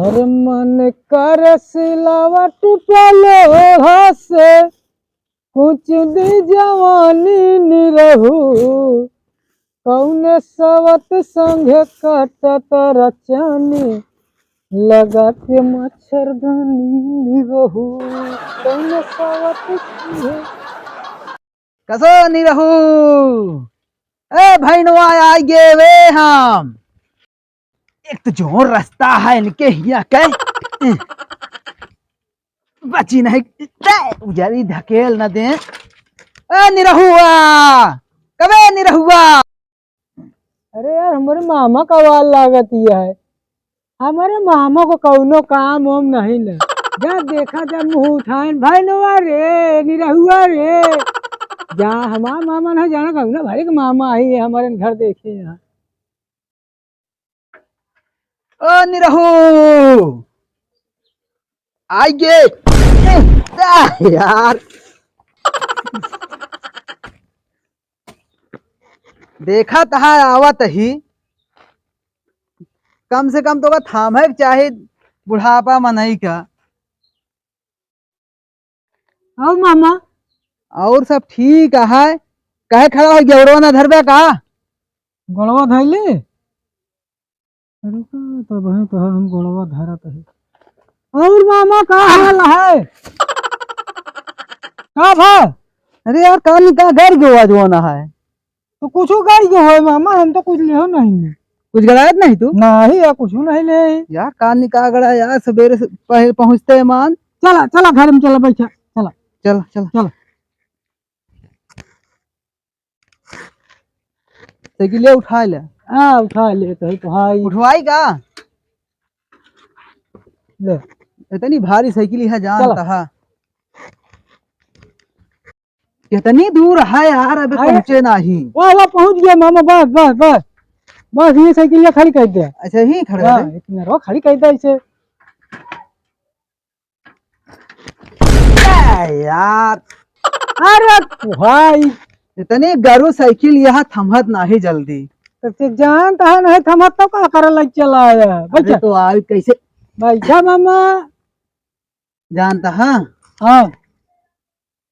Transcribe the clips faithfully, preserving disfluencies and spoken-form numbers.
हर मन कर सिलावट पे लोढ़ा से कुछ दी जवानी निरहू, कौन सवत संगे काटत रचानी, लगा के मच्छरदानी निरहू, कौन सवत संगे। कसो निरहू, ए भैनवा, आइ गे वे हम। एक तो जो रस्ता है इनके हिया के, बची नहीं, ते उजारी ढकेल न दे। ए निरहुआ, कबे निरहुआ? अरे यार, हमरे मामा का आवाज लागत ही है। हमरे मामा को कौनो काम वाम नहीं न। जा देखा, जा मुँह उठाएन, "भैनवा रे, निरहुआ रे।" जा हमार मामा नहीं जाना, कौनो भाई के मामा आई है हमरे घर देखे यहाँ। ओ निरहू, आइ गे। आ यार, देखा तहा आवत ही, कम से कम तो का थामे के चाही बुढ़ापा मनई का। और मामा? और सब ठीक है। काहे खड़ा हो, गोड़वा ना धरबे का? गोड़वा धइले? रुका, तब है तो हम गोड़वा धरत है। और मामा, का हाल है? का भा? अरे यार, का नहीं, का गड़ गयो आज वो ना है। तो कुछ गड़ गयो है मामा, हम तो कुछ लेहो नहीं है। कुछ गड़ायत नहीं तू? नहीं यार, कुछ नहीं ले। यार, का नहीं, का गड़ा यार, सवेरे से पहले पहुँचते मान। चला, चला, घर में चला, बैठा, चला। चला, चला। चला। साइकिलिया उठा ले। हाँ, उठा ले, तो, तो हाँ, ई उठवाई का? ले। इतनी भारी साइकिल है, जान चला। तहा। कितनी दूर है यार, अबे अरे, पहुँचे नाही। वाह, वाह, पहुँच गया मामा, बस, बस, बस। बस, ये साइकिलिया खड़ी कर दे। अच्छा, ही खड़ा हाँ, है? इतना रो, खड़ी कर दे इसे। ए यार, अरे भाई, इतनी गरु साइकिल यहाँ थमत नाही जल्दी। तो ते जान तहा नहीं थमत तो का करे लग चला आया? अरे बैठा। तो आवी कैसे? बैठा मामा। जान तहा? हाँ।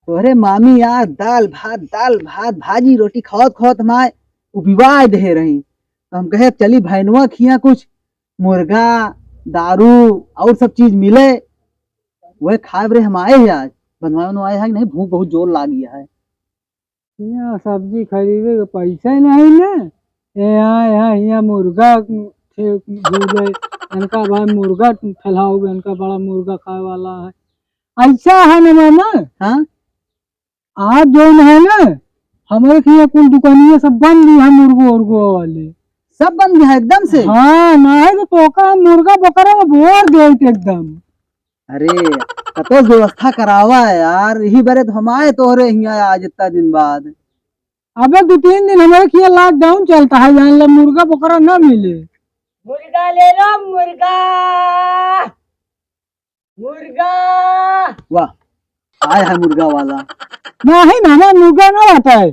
तोहरे मामी यार दाल भात, दाल भात, भाजी रोटी खावत खावत माय उबिवाय दे रही। तो हम कहे चली भैनवा खिया कुछ मुर्गा, दारू और सब चीज मिले, वह खाए रे हम आए हैं आज। बनवाए बनवाए है कि नहीं, भूख बहुत जोर लाग गया है। यहाँ सब्जी खरीदे के पैसा ही नहीं ना। ए, यहाँ, यहाँ, यहाँ मुर्गा थे-, भूजे, इनका भाई मुर्गा फैलाओगे, इनका बड़ा मुर्गा खाए वाला है। ऐसा है ना मामा? हाँ? आज जौन है ना, हमरे के यहाँ कुल दुकानिया सब बंद ही है, मुर्गो उर्गो वाले। सब बंद है एकदम से? हाँ, ना है तो तोका हम मुर्गा बकरा में भर देत एकदम। अरे, कतो व्यवस्था करावा है यार, यही बरे तो हम आए तोहरे हियाँ आज इतना दिन बाद। अबे दो तीन दिन हमरे के यहाँ lockdown चलता है, यहाँ ला मुर्गा बकरा ना मिले। मुर्गा ले लो, मुर्गा। मुर्गा। वाह, आया है मुर्गा वाला। नहीं मामा, मुर्गा ना रहता है।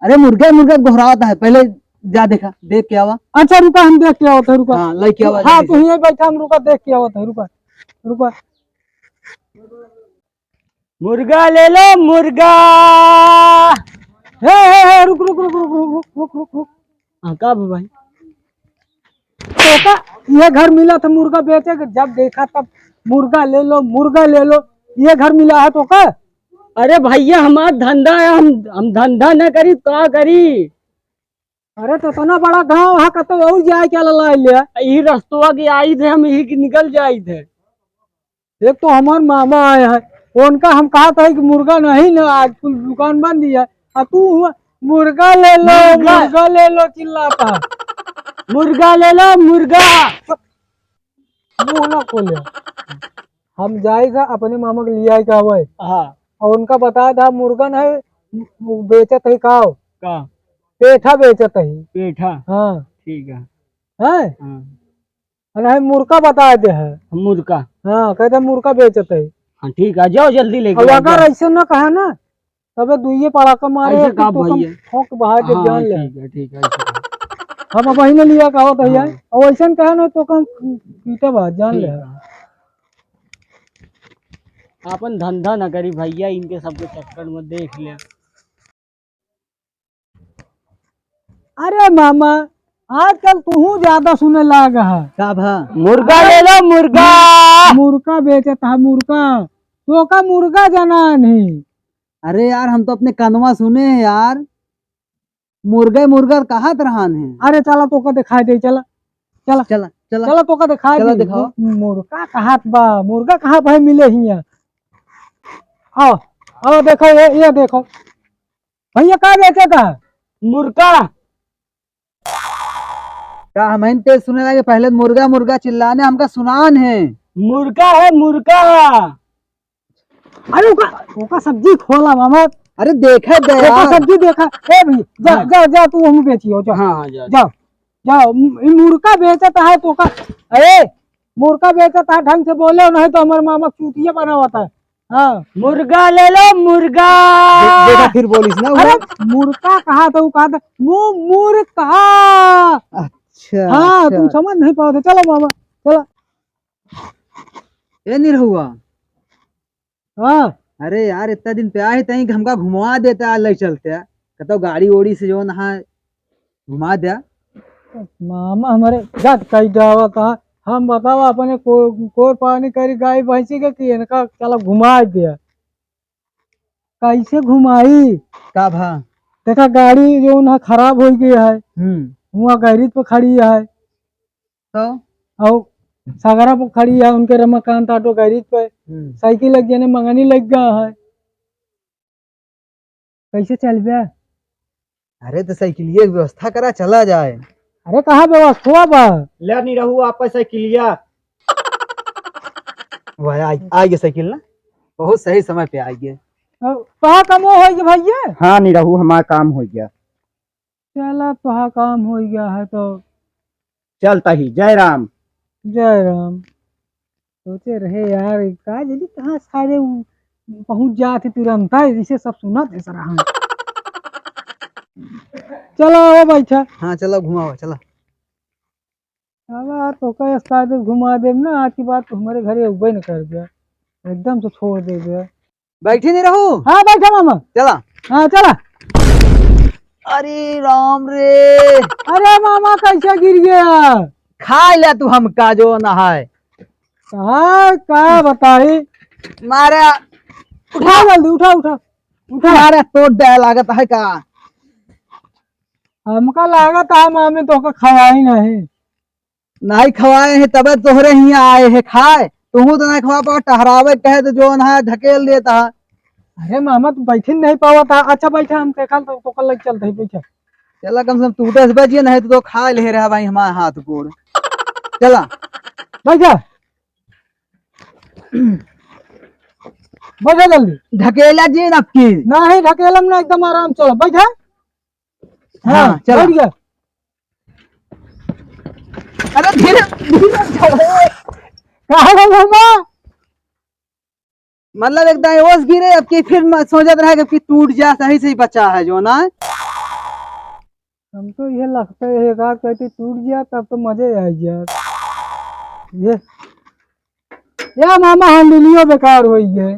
अरे मुर्गा, मुर्गा गोहराता है, पहले जा देखा, देख के आवा। अच्छा रुका, हम देख के आवत है, रुका। हाँ, लेके आवा, हाँ, जल्दी तू से। यहीं बैठा, हम रुका, देख के आवत है, रुका, रुका। मुर्गा ले लो, मुर्गा। हे, हे, हे, रुक, रुक, रुक। हाँ, का बा भाई? तोका ये घर मिला था मुर्गा बेचे के, जब देखा तब मुर्गा ले लो, मुर्गा ले लो, ये घर मिला है तोका? अरे भैया, हमार धंधा है, हम, हम धंधा न करी, का करी? अरे तो इतना बड़ा गाँव है, कतो और जाए क्या ललाई ले? यही रस्तवा के आई थे हम, यही के निकल जाई थे। एक तो हमार मामा आए हैं, उनका हम कहा था कि मुर्गा नहीं ना, आज कुल दुकान बंद ही है, आ तू हुआ, "मुर्गा ले लो, मुर्गा। मुर्गा ले लो," चिल्लाता है। मुर्गा ले लो, मुर्गा। मुंह ना खोले। हम जाए था अपने मामा के लिए आए का हुआ है। हाँ। और उनका बताया था मुर्गा नहीं, वो बेचत है काव। का? पेठा बेचत है। पेठा? हाँ। ठीक है। हैं? हाँ। अरे, हम मुर्गा बता दे है। मुर्गा। हाँ, कहते मुर्गा बेचत है। हाँ, ठीक है, जाओ जल्दी लेके अब आओ, अगर जाओ। ऐसे ना कहा ना, तबे दुइये पड़ाका मारे ऐसे कि का तू कम भैया? ठोक बहा के हाँ, जान ले। ठीक है, ठीक है, ऐसे का। हम अब वही न लिया का होत है यार। हाँ। और ऐसन कहा ना तो कम पीटा बा, जान ले। ठीक है। आपन धंधा न करी भैया, इनके सबके चक्कर में देख ले। अरे मामा, आजकल तुहू ज्यादा सुने लाग है। का भा? मुर्गा ले लो, मुर्गा। मुर्गा बेचत है, मुर्गा। तो का मुर्गा जाना नहीं? अरे यार, हम तो अपने कनवा सुने हैं यार, मुर्गा मुर्गा कहत रहन है। अरे चला, तोका दिखाई दे, चला, चला। चला, चला। चला, तोका दिखाई चला दे। दिखाओ। मु-, मुर्गा कहत बा, मुर्गा कहाँ भाई मिले हिया? आओ, आओ, देखो, ये, ये देखो। भैया, का बेचत है? मुर्गा। का हमहिन तेज सुने लागे? पहले मुर्गा, मुर्गा चिल्लाने हमका सुनान है। मुर्गा है, मुर्गा। अरे, ओका, ओका सब्जी खोला, मामा। अरे, देखे दे ओका यार। सब्जी देखा। ए भाई, जा, हाँ। जा, जा, तू हम बेचियो, जा। हाँ, हाँ, जा। जा, जा, ई मुर्गा बेचत है तो का, अरे, मुर्गा बेचत है, ढंग से बोले, नहीं तो हमारे मामा चूतिया बनावत है। हाँ। मुर्गा ले लो, मुर्गा। दे-, देखा, फिर बोलिस ना, अरे, वो। मुर्गा कहा था, वो कहा था, वो मुर्गा। अच्छा, हाँ, अच्छा। तुम समझ नहीं पाओ थे। चलो मामा, चलो। ए निरहुआ। हाँ। अरे यार, इतना दिन पे आए तहीं कि हमका घुमवा देता, ले चलते। कतो गाड़ी ओड़ी से जो नहा घुमा दे। मामा हमारे जात कई जावत है। हम बताओ अपने को-, कोर पानी करी गाय भैंसी के कि इनका चला घुमा दे। कैसे घुमाई? का भा? देखा गाड़ी जो ना खराब हो गई है। हम्म। हुआ गैरेज पे खड़ी है। तो? और सगरा पे खड़ी है, उनके रमाकांत ऑटो गैरेज पे। हम्म। साइकिल लग जाने मंगनी लग गया है। कैसे चलबे? अरे तो साइकिलिया के व्यवस्था करा, चला जाए। अरे कहाँ व्यवस्था बा? ले नहीं रहू आप साइकिलिया। वह आ, आ गया साइकिल ना, बहुत सही समय पे आ गया। अब कहाँ कमो हो गया भैया? हाँ नहीं रहू, हमारा काम हो गया। चला, तोहार काम हो गया है तो। चलता ही, जय राम। जय राम। सोचे रहे यार, का जल्दी कहाँ सारे उ पहुँच जात है तुरंत, है, जिसे सब सुनत है सारा हम। चला, आओ बैठा। हाँ, चला, घुमाओ, चला। अब तोका उस्ताद घुमा देब ना, आज की बात तो हमारे घरे अउबे न करबे, एकदम से छोड़ देबे। बैठी नहीं रहू? हाँ, बैठा मामा। चला। हाँ, चला। अरे राम रे। अरे मामा, कैसे गिर गया? खा ले तू हमका जो नहाए। हाँ, का बताई? मारा। उठा जल्दी, उठा, उठा, उठा। मारा तोड़ दे लागत है का? हमका लागत है मामी तोका खवाई नहीं। नाहीं खवाए हैं, तबे तोहरे हियाँ आए हैं खाए। तुहू तो नाहीं खवा पावा, टहरावे कहे तो जो ना ढकेल देता है। अरे मामा, तू बैठे नहीं पावा था। अच्छा बैठा, हम देखा तो, तो कल लग चलते हैं, बैठा। चला, कम से कम टूटे से बचिए, नहीं तो, तो खा ले रहा भाई हमारा हाथ गोड़। चला। बैठा। बैठा जल्दी। ढकेला जी ना आपकी। नहीं ढकेलम ना, एकदम आराम चलो, बैठा। हाँ, हाँ, चला। बैठ गया। अरे धीरे, धीरे चढ़ो। का है मामा? मतलब एकदम ओस गिरे, अब की फिर म-, सोचत रहा कि, कि टूट जा, सही सही बचा है जो ना। हम तो ये लगता है एक आध कहती टूट गया तब तो मजे आ गया। ये, या मामा handle-इयो बेकार हो गए।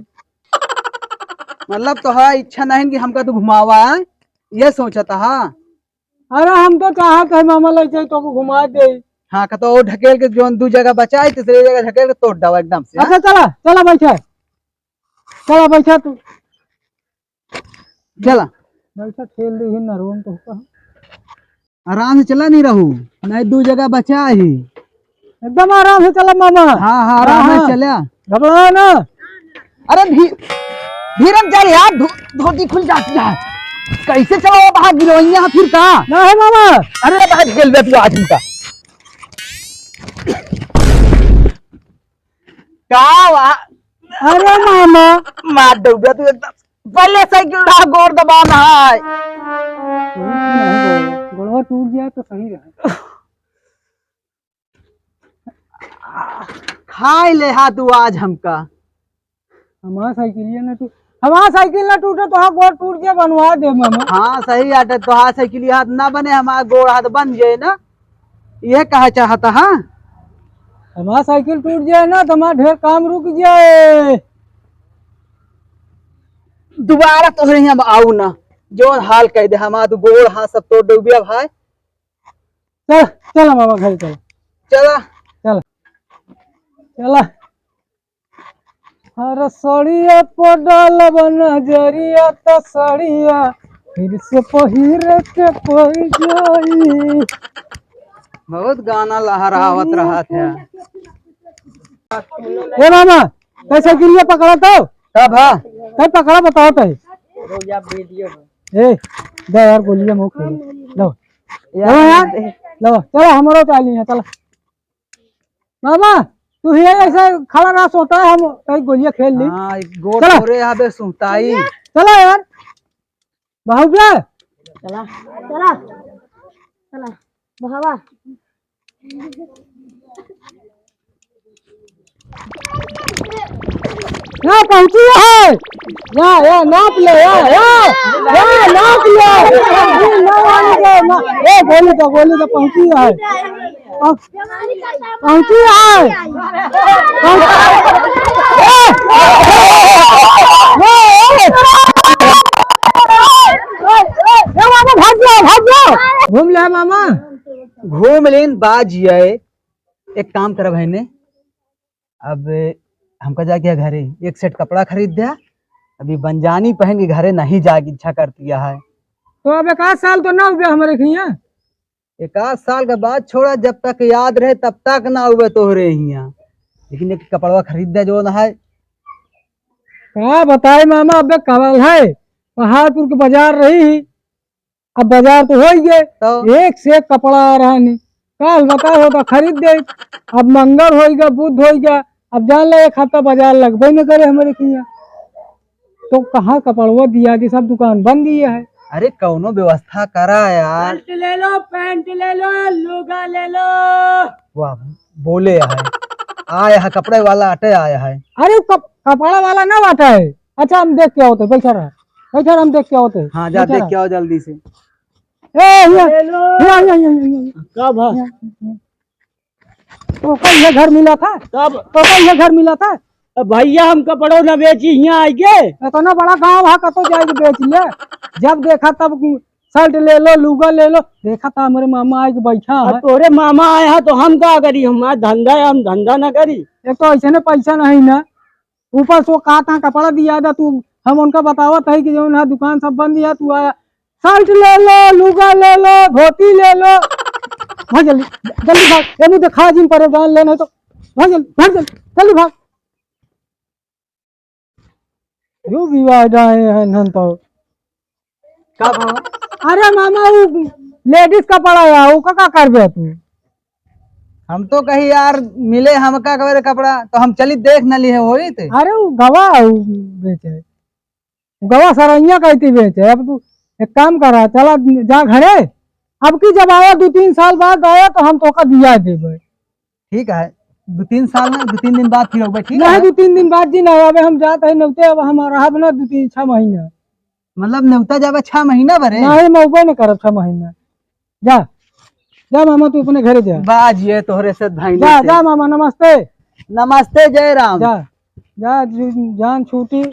मतलब तोहार इच्छा नहीं कि हमका तू घुमावा, ये सोचता हा? अरे हम तो चाहत है मामा ले जाए तो घुमा दे। हाँ, का तो और ढकेल के जोन दू जगह बचाए, तीसरी जगह ढकेल के तोड़ डावा एकदम से, हाँ? अच्छा चला, चला बैठा, चला बैठा तू, चला। बैठा, ठेल दे ही नरवम तो का। आराम से चला नहीं रहू, नहीं दू जगह बचा ही। एकदम आराम से चला मामा। हाँ, हाँ, आराम से हाँ, हाँ। चला। घबरा ना। अरे धी-, धीरम चल यार, धो-, धोती खुल जाती है। कैसे चला वो बाहर गिरोइया फिर का? ना है मामा। अरे बाहर खेल बे तू आज हमका। का वा? अरे मामा। मार दउबे तू एकदम। पहले साइकिल उठा, गोड़ दबाना है। गोड़वा टूट गया तो सही रहे। खाए ले हा तू आज हमका। हमार साइकिलिया ना टूट, हमार साइकिल ना टूटे तो हाँ गोड़ टूट गया, बनवा दे मामा। हाँ सही आटे, तो हाँ साइकिलिया हाथ ना बने, हमार गोड़ हाथ बन जाए ना। ये कहा चाहता है? हमार साइकिल टूट जाए ना, तो हमार ढेर काम रुक जाए। दोबारा तोहरे यहाँ आऊ ना, जौन हाल कह दे हमार, तू गोड़ हाथ सब तोड़ देबे भाई। चल, चल मामा, घर चल। चला। चल, चला। अरे सड़िया पर डालब नजरिया, त सड़िया फिर से पहिरे के पड़ जाई। बहुत गाना लहरावत रहत है। ए मामा, कैसे गिरिया पकड़ा तो? का भा? कहीं पकड़ा बताओ तो। ए, दे यार गोलियां मुंह खोल। लो। लो यार। लो, चलो हमरो चाली है, चलो। मामा, तू ही ऐसे खड़ा रहा, सोता है, हम कई गोलियां खेल ली। हाँ, एक गोड़ चला। तोरे यहाँ पे सुताई। चला यार, बाहुबा। चला, चला, चला, बहावा। ना पहुंची है। या, या, नाप ले, या, या, या, नाप ले। ये ना आने दे, ना। ए, गोली दे, गोली दे, पहुंची है। पहुंची है। ए मामा, भाग जाओ, भाग जाओ। घूम ले मामा। घूम लेन बाज ये। एक काम कर भाई ने, अब हमका जाके घरे एक सेट कपड़ा खरीद दे। अभी बंजानी पहन के घरे नहीं जाए की इच्छा करती है। तो अब एक आध साल तो ना हुआ हमारे खिया। एक आध साल के बाद छोड़ा, जब तक याद रहे तब तक ना हुए तोहरे हिया। लेकिन एक कपड़वा खरीद दे जो ना है। का बताई मामा, अबे कवल है, पहाड़पुर के बाजार रही, अब बाजार तो हो ही गए, तो? एक से एक कपड़ा आ रहा नहीं। काल बताओ तो खरीद दे। अब मंगर होइगा, बुध होइगा, अब जान ले एक हफ्ता बाजार लगबे न करे हमारे किया। तो कहाँ कपड़वा दिया कि सब दुकान बंद दिया है। अरे कौनो व्यवस्था करा यार। शर्ट ले लो, पैंट ले लो, लुगा ले लो। वाह, बोले है। आया है, कपड़े वाला अटे आया है। अरे कप-, कपड़ा वाला ना बाटा है। अच्छा हम देख के आओ तो, बैठा रहा, बैठा रहा, हम देख के आओ तो। हाँ, जा बैठा देख रहा। के आओ जल्दी से। ए, हिया, ले लो। हिया, हिया, हिया, हिया, हिया। का भा? हिया, हिया। तो कल ये घर मिला था? कब? तो कल ये घर मिला था? अब भैया हम कपड़ो न बेची, हियाँ आइगे। इतना बड़ा गाँव है, कतो जाइके बेच ले। जब देखा तब शर्ट ले लो, लुगा ले लो। देखा था हमारे मामा आइके बैठा अब है। तोरे मामा आए हैं तो हम का करी? हमारा धंधा है, हम धंधा न करी। एक तो ऐसे ने पैसा नहीं ना, ऊपर से वो कहत हैं कपड़ा दिया दा तू, हम उनका बतावत है कि जौन है दुकान सब बंद है, तू आया, शर्ट ले लो, लुगा ले लो, धोती ले लो। भाग जल्दी, जल्दी भाग, एनू देखा जिन परेशान ले नहीं तो, भाग जल्दी, भाग जल्दी, जल्दी भाग। जो विवाह जाए हैं नन तो। का भाव? अरे मामा, वो लेडीज कपड़ा है, वो का, का करबे तू? हम तो कही यार, मिले हमका कबरे कपड़ा, तो हम चली देख न लिए होई ते। अरे वो गवा, वो बेचे, वो गवा सरैया कहती बेचे। अब तू एक काम करा, चला जा घरे, अब की जब आया, दो तीन साल बाद आया, तो हम तोका दिया देबे। ठीक है, दो तीन साल में, दो तीन दिन बाद फिर होबे, ठीक नहीं, है? दो तीन दिन बाद जी ना, अबे हम जात है नौते, अब हम रहब ना दो तीन, छह महीना। मतलब नेवता जाबे छह महीना भरे? नहीं, हम अबे न करब छह महीना। जा, जा मामा, तू अपने घरे जा। बाज ये तोहरे से भाई जा, से। जा मामा, नमस्ते। नमस्ते, जय राम। जा, जा, जु-, जान छूटी।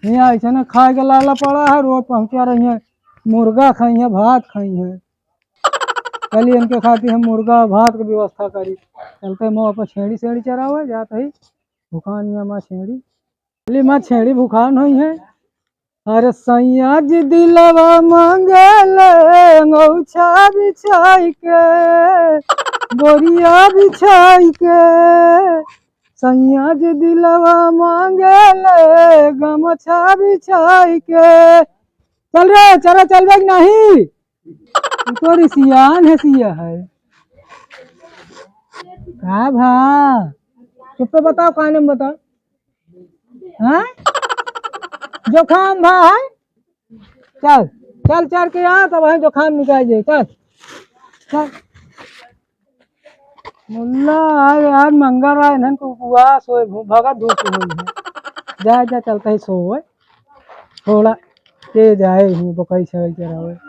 यहाँ ऐसे ना खाए के लाला पड़ा है, रोज पहुँचा रही है, मुर्गा खाई है, भात खाई है। चलिए, इनके खातिर हम मुर्गा भात के व्यवस्था करी। चलते मो अपन छेड़ी सेड़ी चरावे जात है, भुखान यहाँ माँ छेड़ी। चलिए माँ छेड़ी भुखान होई है। अरे सैया जी दिलवा मांगेले अंगोछा बिछाई के, बोरिया बिछाई के। सैया जी दिलवा मांगेले गमछा बिछाई के। चल रे, चरा चलबे कि नहीं? तू तो रिसियान है, सिया है। का भा? चुप्पे बताओ, काने में बताओ। हाँ? जुकाम भा है? चल, चल, चल के आ, तब वहीं जुकाम निकाल जाए। चल, चल। मुल्ला, आज, आज मंगल रहा, इन्हन को उपवास होए, भू-, भगत धूप होए है। जा, जा, चलते ही सोए। थोड़ा तेज आए ही, बकरी छगल चरावे।